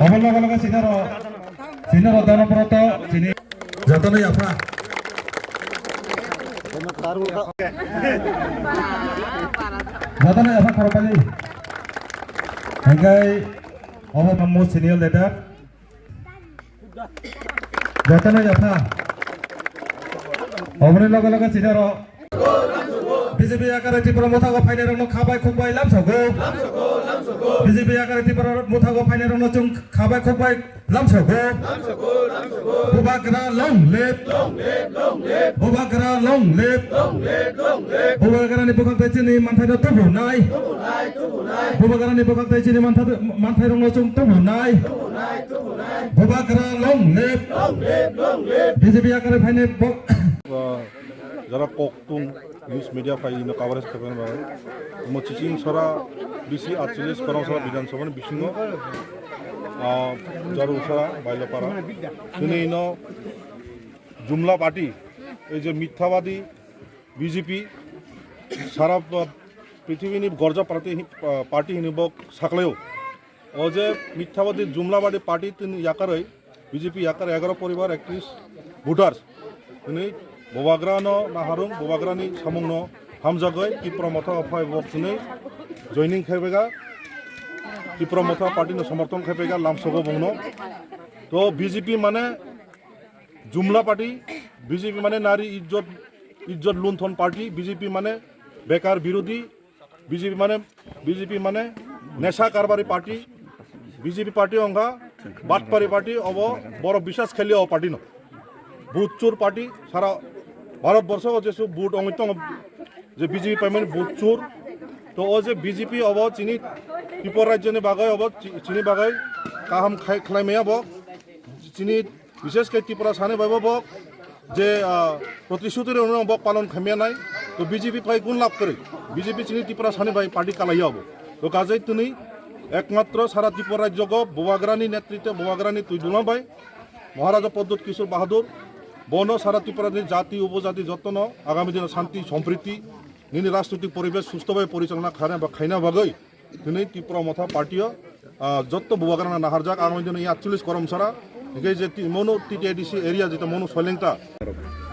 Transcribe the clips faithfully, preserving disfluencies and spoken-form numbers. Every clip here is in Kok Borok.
Obo logo logo sinaro, sinaro dano proto, sini. Jotono yapha. Jotono yapha khorokpani. Hingkai obo mammo senior leader. Jotono yapha. Oboni logo logo sinaro. B J P yakare Tipra mothago phainairokno khabai khukbai lamsogo. B J P yakare Tipra mothago phainairokno chwng khabai khukbai lamsogo. Bubagra long live. Bubagra long live. Bubagrani bwkhak tei chini manthaino tubunai. Bubagrani bwkhak tei chini mantha-, manthairokno chwng tubunai. Bubagra long live. B J P yakare phainai bo- Jara kok tung news media phai ino coverage khaibani bagwi. Omo chiching sora bisi atcholish korong sora Bidhan Sabha ni bisingo, ah, Jaru sora Bailapara. Chini ino Jumla party, ei je mithabadi B J P, sara, ah, prithibini gorja party, ah, party hini bok saklaio. O je mithabadi jumlabadi party tini yakarwi B J P yakar egaro poribar ektrish voters. Tini Bubagrano naharung, Bubagrani samungno hamjagwi Tipra Motha o phai bok tini joining khaibega. Tipra Motha party no somorthon khaibega lamsogo bongno. To B J P mane jumla party, B J P mane nari ijjot, ijjot lunthon party, B J P mane bekar birodhi, B J P mane, B J P mane nesha karbari party, B J P party ongkha batpari party, obo borok biswas khailiya o party no. Bhut chur party, sara Bharat borsho o jesu bhut ongwi tongo je B J P paimani bhut chur. To o je B J P obo chini Tripura rajyoni bagwi obo chi-, chini bagwi kaham khai-, khlai maya bo. Chini bishesh khe Tripura sani bai bo bok je, ah, protishuti rok no bok palon khamya nai, to B J P phai gun lab kwrwi, B J P chini Tripura sani bai party kalai ya bo. To gajai tini ekmatro sara Tripura rajyo go Bubagrani netritwe, Bubagrani twi dulon bai Maharaja Pradyut Kishore Bahadur, bono sara Tripura ni jati upojati jotono agami dino shanti sompriti nini rajnoitik poribesh susto bai porichalona khaina ba khaina bagwi tini Tipra Motha party o, ah, jotto Bubagrano naharjak, ang dino ya cholish korom sara, hingke je ti-, mono T T A D C area jeta mono Soilengta.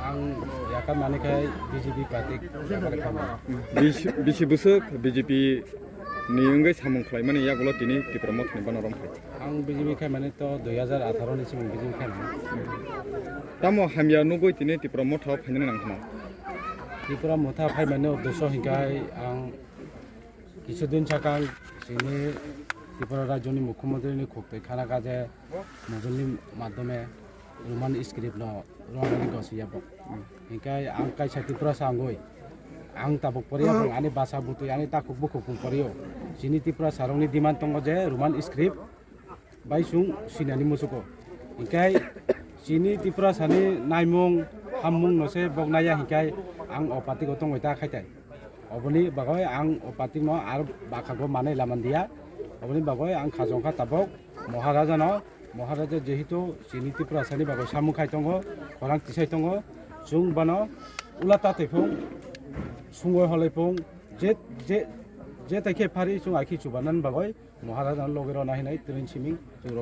Ang yakar mani khai B J P party yakar kama. Bisi, bisi bwswk B J P ni wngwi samung khlaimani yagulo tini Tipra Motha ni bana romphai. Ang B J P khai mani to dui hazar atharo ni simung B J P khai mani. Tamo hamya nugwi tini Tipra Motha o phainani nangkha. Tipra Motha phai mani uddesho hingkai ang Kichu din sakang chini Tripura rajyoni mukhyamantri ni khuktai khana kha je mobile ni madhyome Roman script no rwnani gosi ya bo. Hinkhe ang kaisa Tripura sa wngwi ang tabuk poriya bo, ani basa bwtwi ani takhuk bukhuk poriyo. Chini Tripura sarokni demand tongo je Roman script bai chwng sinani muchugo. Hinkhe chini Tripura sani naimung hammung no se bok naiya hinkhe ang o party go tongwi ta khaitai. Oboni bagwi ang o party no ar bakhago manwi lamandiya. Oboni bagwi ang khajong kha tabok Maharaja no. Maharaja jehetu chini Tripura sani bagwi samung khai tongo, khorang tisai tongo, chwng bano ula ta twi phung, sungwi holoi phung, je, je, je tai khe phari chwng ai khe chubanan bagwi Maharaja no logi rwna hinwi tini siming chwng rw.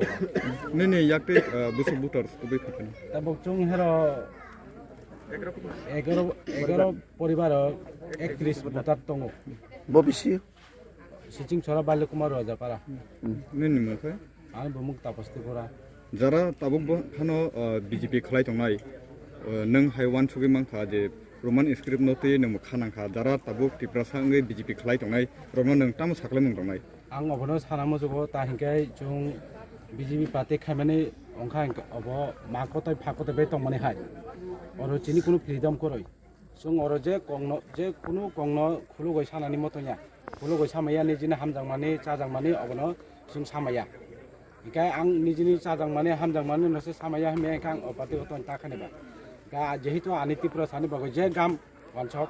Nini yak tei, ah, bwswk voters kubui kha phano? Tabuk chwng hero egaro, egaro poribar o ektrish voter tongo. Bo bisi? Siching chora Balya Kumar Rajapara. Nini mung khe? Ani bumung Tapas Tripura. Jara tabuk bo phano, ah, B J P khlai tongnai. Ah, nwng hai uansugwi mankha je Roman script no twi nwng bo kha nangkha. Jara tabuk Tiprasa wngwi B J P khlai tongnai rokno nwng tamo saklaimung tongnai? Ang obono sana muchugo, ta hinkhe chwng B J P party khaimani wngkha hinkhe obo ma kotai pha kotai bai tongmani hai. Oro chini kunu freedom kwrwi. Chwng oro je kokno, je kunu kokno khulugwi sanani moto ya. Khulugwi samaya nijini hamjakmani, chajakmani obono chwng samaya. Hinkhe ang nijini chajakmani, hamjakmani no se samaya himya hinkhe ang o party o tong ta khani ba. Ga jehetu ani Tripura sani bagwi je gam wansok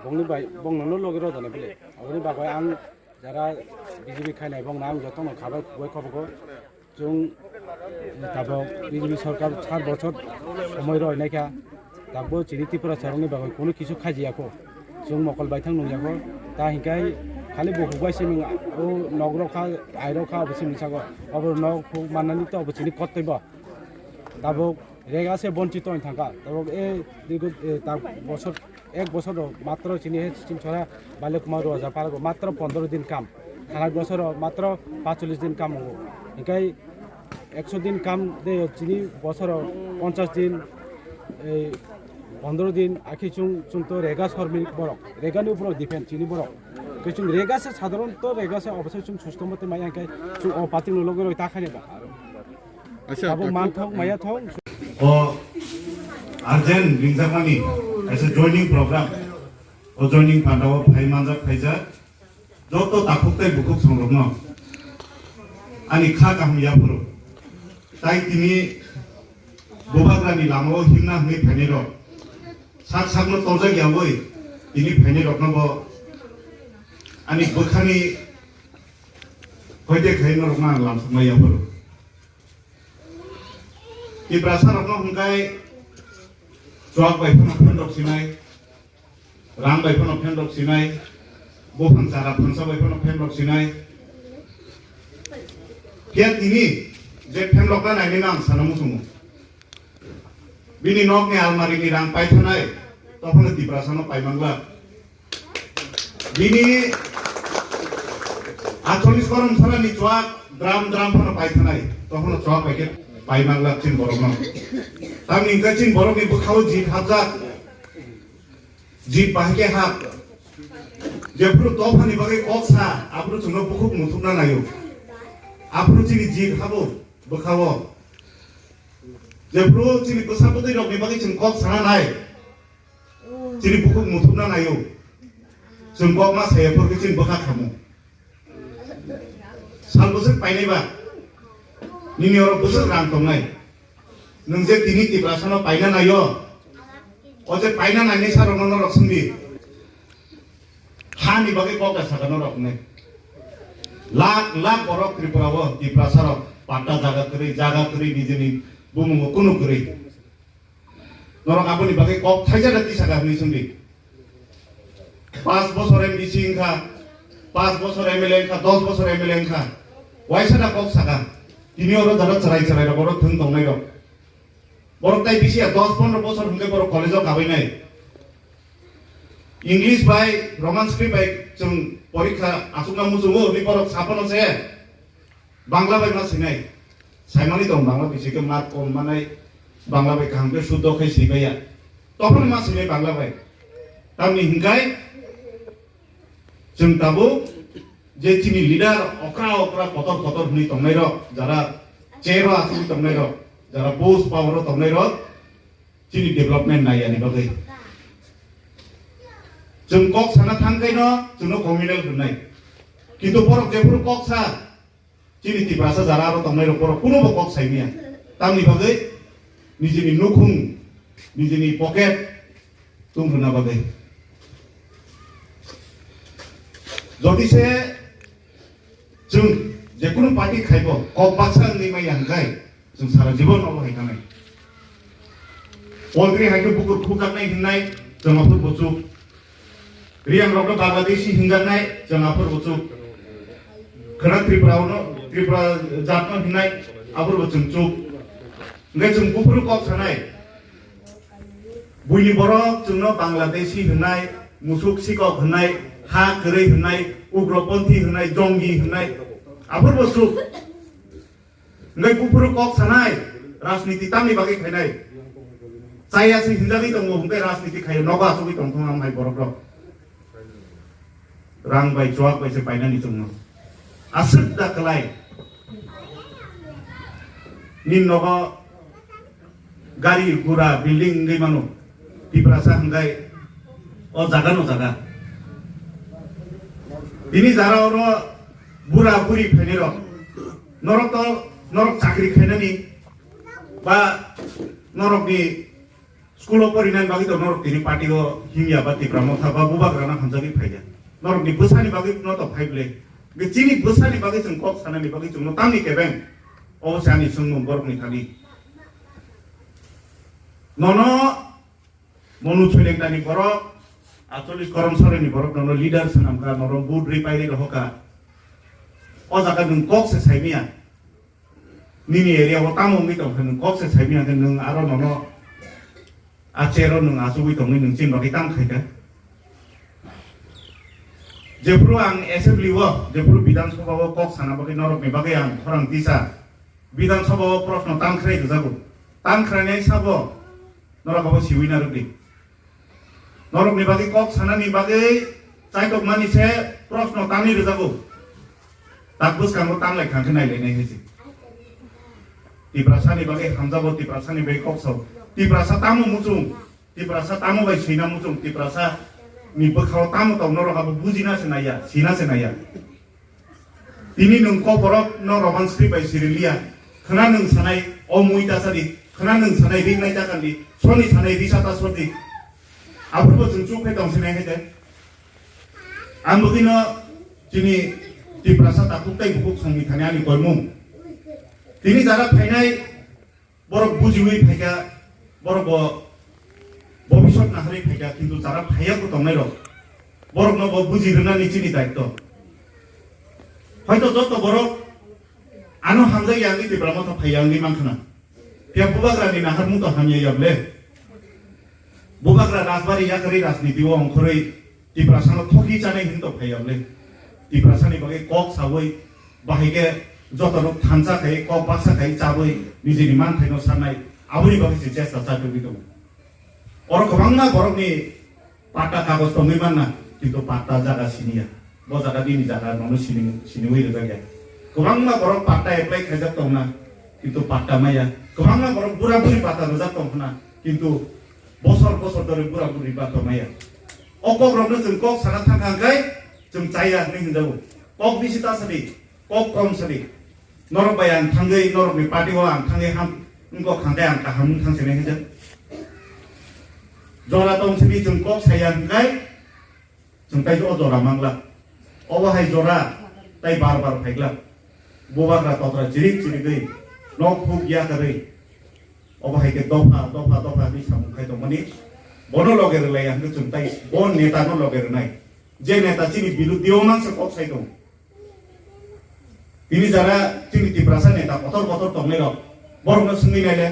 bongni bai, bongno no logi rw jani bile. Oboni bagwi ang jara B J P khainai bongno ang jotono khabai khubui khobogo. Chwng tabok B J P sorkar sat bochor somoi rw naikha, tabok chini Tripura sarokni bagwi kunu kisu khaijiyakho. Chwng mokol baithang nungyakho. Ta hinkhai Khali bukhuk bai simi o nok rok kha, ai rok kha, obo simi sago. Obo nok phuk mannani to obo chini kottoi bo. Tabuk rega se bonchito wng thangkha. Tabuk e dirgo, e, ta bosor, ek bosor rok matro chini he Simsora Balikumar Roja Park o matro pondro din kam. Khalai bosor o matro pachulis din kam wngo. Hinkhe ekso din kam de chini bosoro ponchas din, ei, pondro din, akhe chwng, chwng to rega sormik borok, rega ni borok depend chini borok. Khe chwng rega se sadharon to rega se obosai chwng susto mote maya khe chwng o party no logi roi ta khaini ba. Acha, abo ta man thok maya thok. O urgent ringjakmani kaisa joining program. O joining panda o phai manjak phaijak. Joto takhuk tei bukhuk songrokno ani kha kaham yaphuru. Tai tini bubagrani lamao himna hwnwi phainairok, sak sakno torjak yaui tini phainairokno bo ani bwkhani hoite khai norokno ang lamsokma yaphuru. Tiprasarokno hwnkhe chuak bai phano phendok sinai, rang bai phano phendok sinai, buphang chara phansa bai phano phendok sinai. Phiya tini je phendokna nainino ang sana muchungo. Bini nokni almarini rang paithanai, tophano Tiprasano paimangla. Bini atcholish korom sarani chuak dram dram phano paithanai, tophano chuak bai khe paimangla chin borokno. Tamni hwnkhe chin borokni bwkhao jit hapjak. Jit bahai khe hap. Jephuru dophani bagwi kok sa, aphuru chwngno bukhuk muthupna naio. Aphuru chini jit habo bwkhao. Jephuru chini bwsa bwtwi rokni bagwi chwng kok sana nai. Chini bukhuk muthupna naio. Chwng kok ma saya phuru chini bwkha khamu. Sal bwswk painai ba? Nini oro bwswk rang tongnai? Nwng je tini Tiprasano paina naio, o je paina nainai sarokno norok swngdi. Hani bagwi kok da saka norok hwnwi. Lakh lakh borok Tripura o Tiprasarok patta jaga kwrwi, jaga kwrwi, nijini bumungo kunu kwrwi. Norok aboni bagwi kok thaijak da tisaka hwnwi swngdi. Panch bosor M D C wngkha, panch bosor M L A wngkha, dos bosor M L A wngkha. Waisa da kok saka. Tini oro jara chwrai chwrai rok, oro thwng tongnai rok. Borok tai bisi ya dos pondro bosor hwnkhe borok college o kabainai. English bai Roman script bai chwng porikha achukna muchungo hwnwi borok saphano se. Bangla bai ma sinai. Saimani tong Bangla bai sikhe mark kom manai, Bangla bai kaham khe suddo khai sibaiya. Tophano ma sinai Bangla bai. Tamni hinkai chwng tabuk je chini leader okra okra kotor kotor hwnwi tongnai rok, jara chair o achugwi tongnai rok, jara post power o tongnai rok, chini development naiyani bagwi. Chwng kok sana thangkaino chwngno communal hwnnai. Kintu borok jephuru kok sa, chini Tiprasa jara aro tongnai rok borok kuno bo kok saimaya. Tamni bagwi nijini nukhung, nijini pocket tung rwna bagwi. Jodi se chwng jekunu party khaibo kok baksa wngwi maya hwnkhe, chwng sara jibon obo hai tanai. Poultry hai khe bukur khukjaknai hinnai, chwng aphuru bo chuk. Riyang rokno Bangladeshi hinjaknai, chwng aphuru bo chuk. Khwna Tripura no, Tripura jat no hinnai, aphuru bo chwng chuk. Hwnkhe chwng buphuru kok sanai. Buini borok chwngno Bangladeshi hinnai, musuk sikok hinnai, ha kwrwi hinnai, ugroponthi hinnai, jongi hinnai. Aphuru bo chuk. Hwnkhe buphuru kok sanai, rajniti tamni bagwi khainai. Chaya se hinjagwi tongo, hwnkhe rajniti khaio, nogo achugwi tongthung ang hai borok rok. Rang bai, chuak bai se painani chwngno. Aswk da kwlai. Nini nogo gari, gura, building wngwi mano. Tiprasa hwnkhe o jaga no jaga. Tini jara oro bura buri phainai rok. Norok to, norok chakri khainani ba norokni school o porinani bagwi to norok tini party o himya ba Tipra Motha ba Bubagrano hamjagwi phaiya. Norokni bwsani bagwi no to phai bwle. Chini bwsani bagwi chwng kok sanani bagwi chwngno tamni kebeng. Obo se ani swngmung borokni thani. Nono Monu Soilengtani borok, Atcholish korom soreni borok nono leader swnam kha, nono vote ri pai ri rohor kha. O jaga nwng kok se sai manya. Nini area o tamo wngwi tong kha, nwng kok se sai manya khe nwng aro nono a chair o nwng achugwi tongwi nwng chini bagwi tamo khai kha. Jephuru ang assembly o, jephuru Bidhan Sabha o kok sana bagwi norokni bagwi ang khorang tisa. Bidhan Sabha o proshno tang khrai rwjago. Tang khrainai sabo norok abo siwi narwk di. Norokni bagwi kok sanani bagwi chaitokmani se proshno tangwi rwjago. Tak bwskango tanglai kha khe nailainai hai se. Tiprasani bagwi hamjago, Tiprasani bagwi kok sao. Tiprasa tamo muchung, Tiprasa tamo bai swina muchung, Tiprasa ni bwkhao tamo tong norok abo bujina se naiya, sina se naiya. Tini nwng kok borok no roman script bai siri liya. Khna nwng sanai o mui ta sadi, khna nwng sanai rik nai ta kandi, soni sanai risa ta sodi. Aphuru bo chwng chuk phai tong sinai hai de. Ang bwkhwino chini Tiprasa takhuk tei bukhuk songni thani ani koimung. Tini jara phainai borok bujiwi phaikha, borok bo bobisot naharwi phaikha, kintu jara phaiya bo tongnai rok, borok no bo buji rwnani chini daitto. Hoito joto borok ano hamjak ya wngwi Tipra Motha phaiya wngwi mankha na. Phiya bubagra ni nahar mung to hamya ya ble. Bubagra rajbari yakarwi rajniti o ongkhorwi Tiprasano thoki chanai hwn tong phai ya ble. Tiprasani bagwi kok sawi, bahai khe joto rok thansa khai, kok baksa khai chawi, nijini manthaino sanai, aboni bagwi se chesta cha tongwi tongo. Oro kwbangma borokni patta kagoj tongwi manna, kintu patta jaga siniya. Bo jaga bini jaga nono sini, siniwi rwjak ya. Kwbangma borok patta apply khaijak tongna, kintu patta maya. Kwbangma borok bura buri patta rwjak tong khna, kintu bosor bosor dhori bura buri patta maya. O kok rokno chwng kok sana thang kha hwnkhe chwng chaya hinwi hinjago. Kok bisi ta sadi, kok kom sadi. Norok bai ang thangwi, norokni party o ang thangwi ham, wngkok kha hwnkhe ang kaham wng thang sinai hinjak. Jora tong sini chwng kok saya hwnkhe chwng tai o jora mangla. Obo hai jora tai bar bar phaikla. Bubagra totra chirik chirigwi, nok huk yakarwi. Obo hai khe dopha, dopha, dopha hinwi samung khai tongmani. Bono loge rwlaiya hwnkhe chwng tai bo neta no loge rwnai. Je neta chini biruddhi o mansa kok sai tong. Tini jara chini Tiprasa neta kotor kotor tongnai rok. Borok no swngwi naile,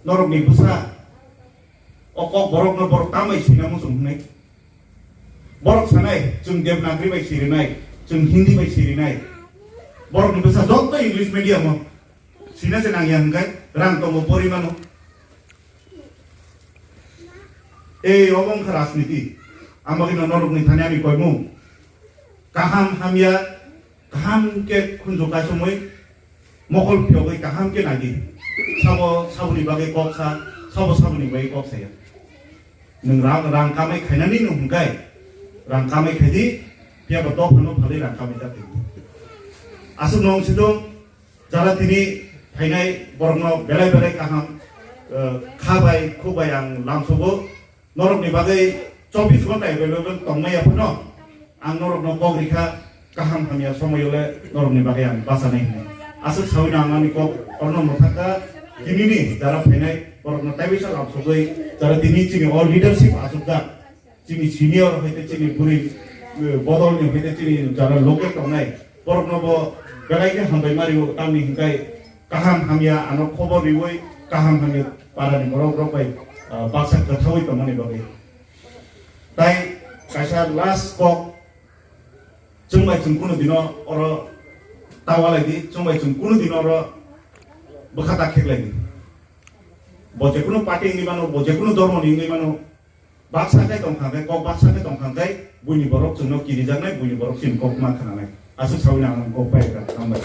norok ni bwsa o kok borok no borok tambai sina muchung hwnwi. Borok sanai, chwng Devanagari bai sirinai, chwng Hindi bai sirinai. Borok ni bwsa joto English medium o. Sina se nangya hwnkhe rang tongo porimano. Ei obo wngkha rajniti. Ang bagwino norokni thani ani koimung. Kaham hamya, kaham khe khunju kaisomwi mokol phiyogwi kaham khe nadi. Sabo saboni bagwi kok sa, sabo saboni bagwi kok saya. Nwng rang, rang kamai khainani nwng hwnkhe rang kamai khaidi, phiyaba dophano phalwi rang kamai ta thwidi. Aswkno wng sidung. Jara tini phainai borokno belai belai kaham, eh, kha bai, khuk bai ang lamsogo. Norokni bagwi chobbish ghonta available tongmaya phano ang norokno kok rikha, kaham hamya somoyole norokni bagwi ang bachanai hwnwi. Aswk sawi ang ani kok orno mwthakha, tinini jara phainai borokno taiwisa lamsogwi, jara tini chini all leadership achukjak. Chini senior hoite chini buri, eh, bodol ni hoite chini jara local tongnai. Borokno bo belai khe hambai ma rio, tamni hwnkhe kaham hamya ano khobor riwi kaham hamya para ni borok rok bai, ah, baksa kwthawi tongmani bagwi. Tai kaisa last kok, chwng bai chwng kunu dino oro tawa lai di, chwng bai chwng kunu dino oro bwkha ta khek lai di. Bo jekunu party wngwi mano, bo jekunu dhormo ni wngwi mano, baksa khe tong kha khe, kok baksa khe tong kha khe, buini borok chwngno kirijaknai, buini borok chini kok ma khnanai. Aswk sawi ang kok pai kha, hambai.